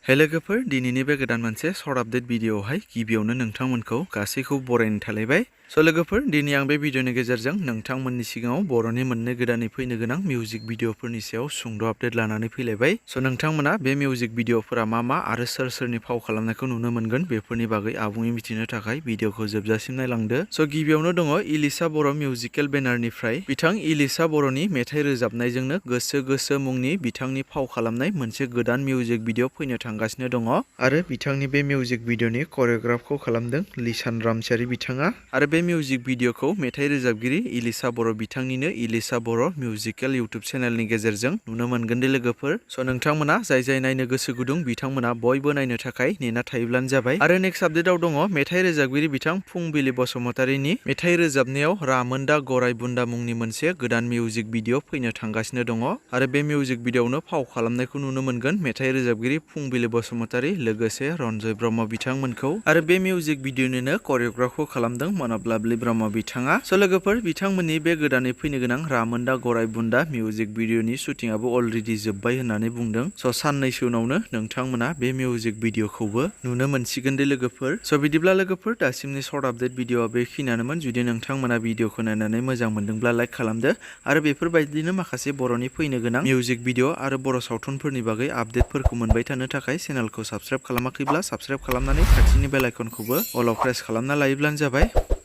लोगोफोर दिनैनि बे गोदान मोनसे सर्ट आपडेट भिडिअआवहाय गिबियावनो नोंथांमोनखौ गासैखौबो बरायनो थालायबाय। लोगोफोर दिनै आं बे भिडिअनि गेजेरजों नोंथांमोननि सिगाङाव बर'नि मोननै गोदानै फैनो गोनां मिउजिक भिडिअफोरनि सायाव सुंद' आपडेट लानानै फैलायबाय। नोंथांमोना बे मिउजिक भिडिअफोरा मा आरो सोरनि फाव खालामनायखौ नुनो मोनगोन बेफोरनि बागै आबुङै मिथिनो थाखाय भिडिअखौ जोबजासिम नायलांदो। गिबियावनो दङ इलिशा बर' मिउजिकेल बेनारनिफ्राय बिथां इलिशा बर'नि मेथाइ रोजाबनायजोंनो गोसो गोसो मुंनि बिथांनि फाव खालामनाय मोनसे गोदान मिउजिक भिडिअ फैनो थांगासिनो दङ आरो बिथांनि बे मिउजिक भिडिअनि करिय'ग्राफखौ खालामदों लिसान रामसियारि बिथाङा आरो बे मिउजिक भिडिअखौ मेथाइ रोजाबगिरि इलिशा बर' बिथांनिनो इलिशा बर' मिउजिकेल इउटुब चेनेलनि गेजेरजों नुनो मोनगोन दे लोगोफोर। नोंथांमोना जाय नायनो गोसो गुदुं बिथांमोना बयबो नायनो थाखाय नेना थायोब्लानो जाबाय। आरो नेक्स्ट आपडेटआव दङ मेथाइ रोजाबगिरि बिथां फुंबिलि बसुमतारीनि मेथाइ रोजाबनायाव रामोनदा गराय बुन्दा मुंनि मोनसे गोदान मिउजिक भिडिअ फैनो थांगासिनो दङ आरो बे मिउजिक भिडिअआवनो फाव खालामनायखौ नुनो मोनगोन मेथाइ रोजाबगिरि फुंबिलि बसुमतारी लोगोसे रन्जय ब्रह्म बिथांमोनखौ आरो बे मिउजिक भिडिअनिनो करिय'ग्राफखौ खालामदों मनबलाबलि ब्रह्म बिथाङा। लोगोफोर बिथांमोननि बे गोदानै फैनो गोनां रामोनदा गराय बुन्दा मिउजिक भिडिअनि शुटिंआबो अलरेडि जोब्बाय होननानै बुंदों। साननैसो उनावनो नोंथांमोना बे मिउजिक भिडिअखौबो नुनो मोनसिगोन दे लोगोफोर। बिदिब्ला लोगोफोर दासिमनि सर्ट आपडेट भिडिअआ बेखिनियानोमोन। जुदि नोंथांमोना भिडिअखौ नायनानै मोजां मोनदोंब्ला लाइक खालामदो आरो बेफोरबायदिनो माखासे बर'नि फैनो गोनां मिउजिक भिडिअ आरो बर' सावथुनफोरनि बागै आपडेटफोरखौ मोनबाय थानो थाखाय चेनेलखौ साबस्क्राइब खालामाखैब्ला साबस्क्राइब खालामनानै खाथिनि बेल आइकनखौबो अलाव प्रेस खालामना लायोब्लानो जाबाय।